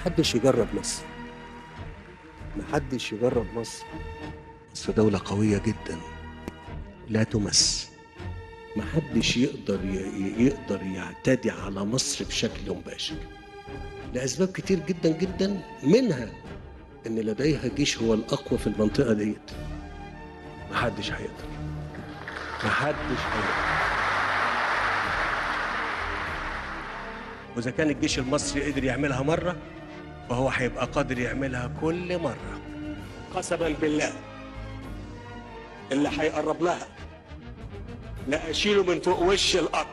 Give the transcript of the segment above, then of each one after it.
محدش يجرب مصر، محدش يجرب مصر. مصر دولة قوية جدا لا تمس. محدش يقدر يعتدي على مصر بشكل مباشر لأسباب كتير جدا جدا، منها إن لديها جيش هو الأقوى في المنطقة ديت. محدش هيقدر، محدش هيقدر. وإذا كان الجيش المصري قدر يعملها مرة فهو هيبقى قادر يعملها كل مرة. قسما بالله اللي هيقرب لها لا أشيله من فوق وش الأرض.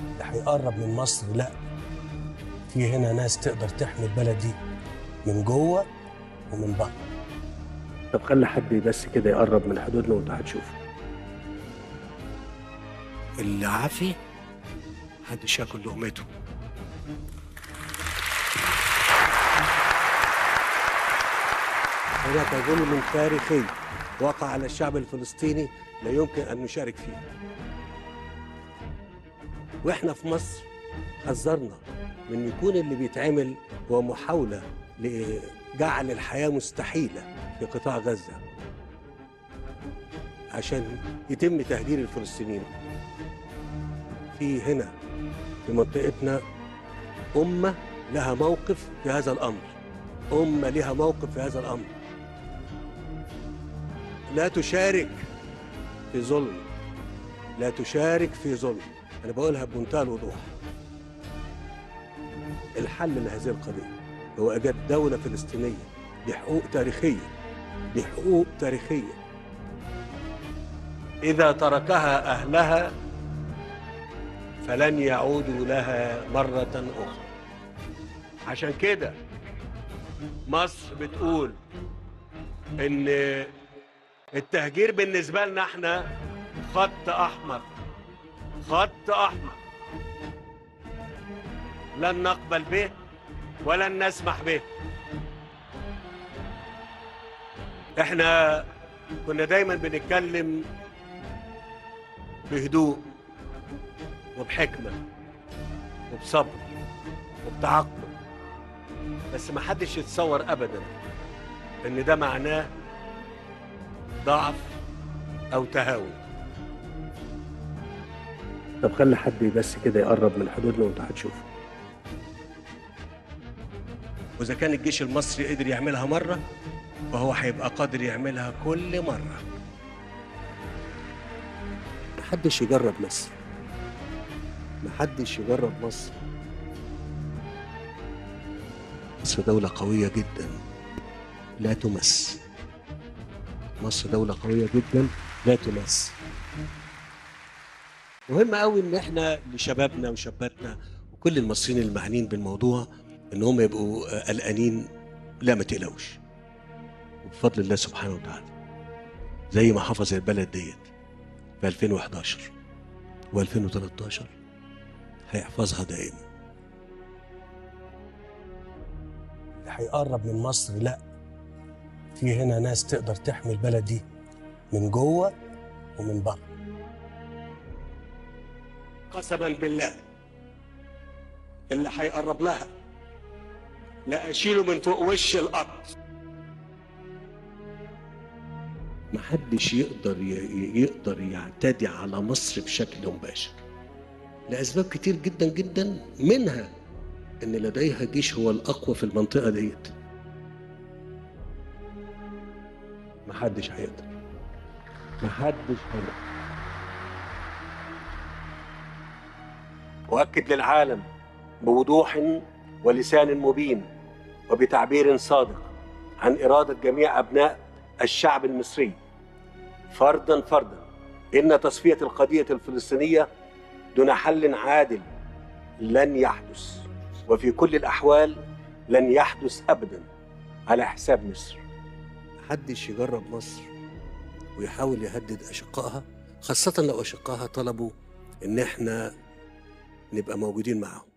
اللي هيقرب من مصر لا، في هنا ناس تقدر تحمي البلد دي من جوه ومن بره. طب خلي حد بس كده يقرب من حدودنا وانت هتشوفه. اللي عافي محدش ياكل لقمته. هناك ظلم تاريخي وقع على الشعب الفلسطيني لا يمكن أن نشارك فيه. وإحنا في مصر حذرنا من يكون اللي بيتعمل هو محاولة لجعل الحياة مستحيلة في قطاع غزة عشان يتم تهجير الفلسطينيين. في هنا في منطقتنا أمة لها موقف في هذا الأمر، أمة لها موقف في هذا الأمر. لا تشارك في ظلم، لا تشارك في ظلم. أنا بقولها بمنتهى الوضوح. الحل لهذه القضية هو إيجاد دولة فلسطينية بحقوق تاريخية، بحقوق تاريخية. إذا تركها أهلها فلن يعودوا لها مرة أخرى. عشان كده مصر بتقول إن التهجير بالنسبة لنا احنا خط أحمر، خط أحمر، لن نقبل به ولن نسمح به. احنا كنا دايما بنتكلم بهدوء وبحكمة وبصبر وبتعقل، بس ما حدش يتصور أبدا إن ده معناه ضعف أو تهاون. طب خلي حد بس كده يقرب من حدودنا وانت هتشوفه. وإذا كان الجيش المصري قدر يعملها مرة فهو هيبقى قادر يعملها كل مرة. محدش يجرب مصر، محدش يجرب مصر. مصر دولة قوية جدا لا تمس. مصر دولة قوية جدا لا تمس. مهم قوي ان احنا لشبابنا وشاباتنا وكل المصريين المعنيين بالموضوع ان هم يبقوا قلقانين. لا، ما تقلقوش، وبفضل الله سبحانه وتعالى زي ما حفظ البلد ديت في 2011 و2013 هيحفظها دائما. اللي هيقرب من مصر لا، في هنا ناس تقدر تحمي البلد دي من جوه ومن بره. قسما بالله اللي هيقرب لها لا أشيله من فوق وش الأرض. محدش يقدر يعتدي على مصر بشكل مباشر لأسباب كتير جدا جدا، منها إن لديها جيش هو الأقوى في المنطقة ديت. محدش هيقدر، محدش هيقدر. وأكد للعالم بوضوح ولسان مبين وبتعبير صادق عن إرادة جميع أبناء الشعب المصري فردا فردا إن تصفية القضية الفلسطينية دون حل عادل لن يحدث، وفي كل الأحوال لن يحدث أبدا على حساب مصر. محدش يجرب مصر ويحاول يهدد أشقائها، خاصة لو أشقائها طلبوا إن إحنا نبقى موجودين معهم.